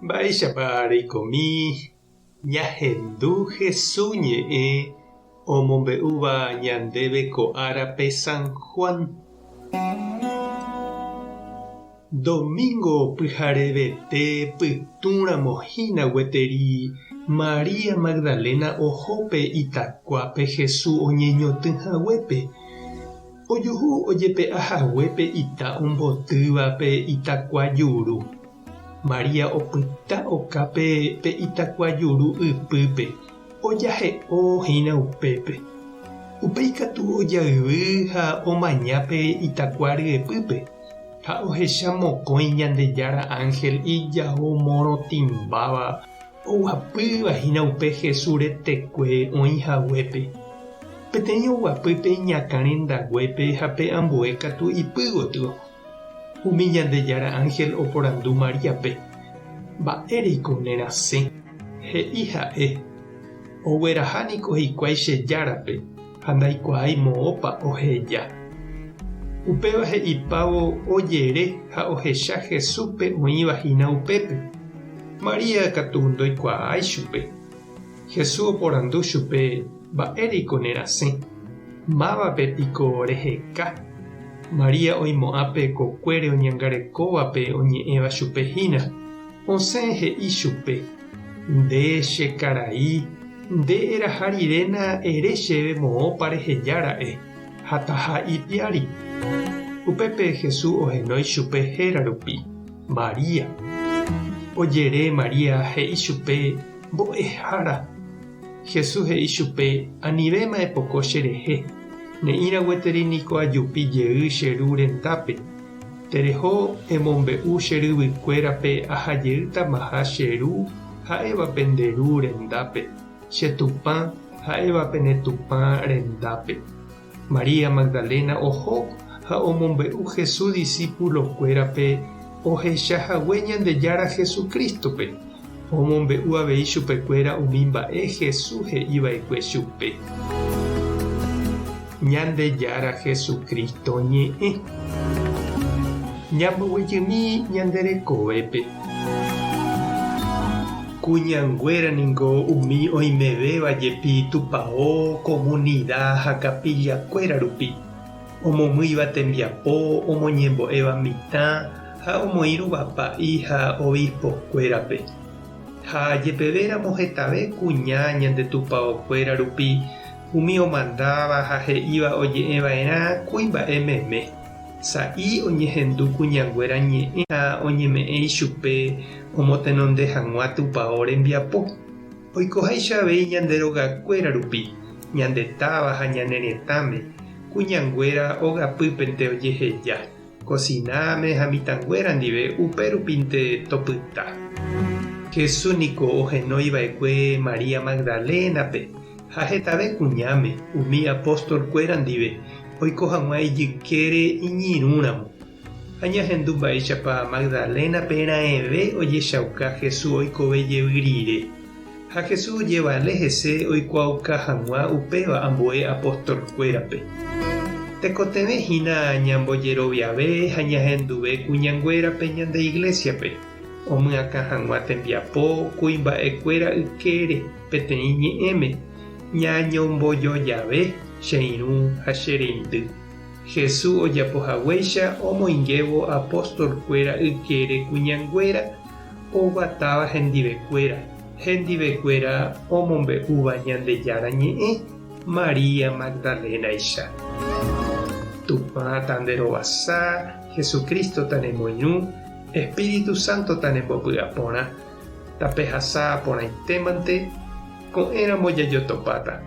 Mba'éichapa reikomi ñahendu Hesu ñe'ẽ omombe'úva ñandéve ko árape San Juan? Domingo pyharevete pytũramo hína gueteri María Magdalena oho pe itakuápe Hesu oñeñotỹ haguépe. Ojuhu ojepe'a hague pe ita ombotýva pe itakua juru. María opyta okápe pe itakua juru ypýpe, ojahe'o hína upépe. Upéi katu ojayvy ha omaña pe itakua ryepýpe, ha ohecha mokõi Ñandejára ánhel ijao morotĩmbáva oguapýva hína upe Jesús retekue oĩ haguépe. Peteĩ oguapy pe iñakã rendaguépe ha pe ambue katu ipy gotyo. Umi Ñandejára ánhel oporandu Maríape, Mba'éreiko nerasẽ? He'i ha'e, Ogueraha niko hikuái che Járape ha ndaikuaái moõpa oheja. Upéva he'ipávo ojere ha ohecha Jesúspe oĩva hína upépe. María katu ndoikuaái chupe. Jesús oporandu chupe, Mba'éreiko nerasẽ? Mávape piko reheka? María oimo'ã pe kokuére oñangarekóvape oñe'ẽva chupe hína. Osẽ he'i chupe, Nde che karai, nde eraha riréna ere chéve moõpa reheja ra'e, ha taha ipiári. Upépe Jesús ohenói chupe héra rupi, María. Ojere María he'i chupe, Mbo'ehára! Jesús he'i chupe, Anivéma epoko cherehe, ne'ĩra gueteri niko ajupi jey che Ru rendápe. Tereho emombe'u che ryvykuérape aha jeýtamaha che Ru ha'éva pende Ru rendápe, che Tupã ha'éva pene Tupã rendápe. María Magdalena oho ha omombe'u Jesús disípulokuérape ohecha hague Ñandejára Jesucrístope. Omombe'u avei chupekuéra umi mba'e Jesús he'i va'ekue chupe. Ñandejára Jesucristo ñe'ẽ. Ñamboguejymi ñande rekovépe. Kuñanguéra ningo umi oimevéva jepi tupao, komunida ha kapillakuéra rupi, omomýiva tembiapo, omoñembo'éva mitã ha omoĩrũva pa'i ha obispokuérape. Ha jepevéramo hetave kuña ñande tupaokuéra rupi umi omandáva ha he'íva oje'eva'erã kuimba'e meme. Sa'i oñehendu kuñanguéra ñe'ẽ ha oñeme'ẽ ichupe omotenonde hag̃ua tupao rembiapo. Oikoháicha avei ñande rogakuéra rupi, ñande táva ha ñane retãme, kuñanguéra ogapýpente ojeheja, kosináme ha mitãnguéra ndive upérupinte topyta. Jesús niko ohenói va'ekue María Magdalénape ha hetave kuñáme umi apóstol-kuéra ndive oiko hag̃ua ijykére iñirũramo. Ha ñahendu mba'éichapa Magdalénape raẽve ojechauka Jesús oikove jey rire. Ha Jesús ojevale hese oikuaauka hag̃ua upéva ambue apostolkuérape. Tekotevẽ hína ñambojeroviave ha ñahenduve kuñanguérape ñande iglésiape, omyakã hag̃ua tembiapo kuimba'ekuéra ykére peteĩ ñe'ẽme, Ñañombojojave che irũ ha che reindy. Jesús ojapo haguéicha omoingévo apóstol-kuéra ykére kuñanguéra oguatáva hendivekuéra, hendivekuéra omombe'úva Ñandejára Ñe'ẽ María Magdalénaicha. Tupã tanderovasa, Jesucristo tanemoirũ, Espíritu Santo tanembopy'aporã, tapehasa porãitémante, Ko'ẽramo jajotopáta.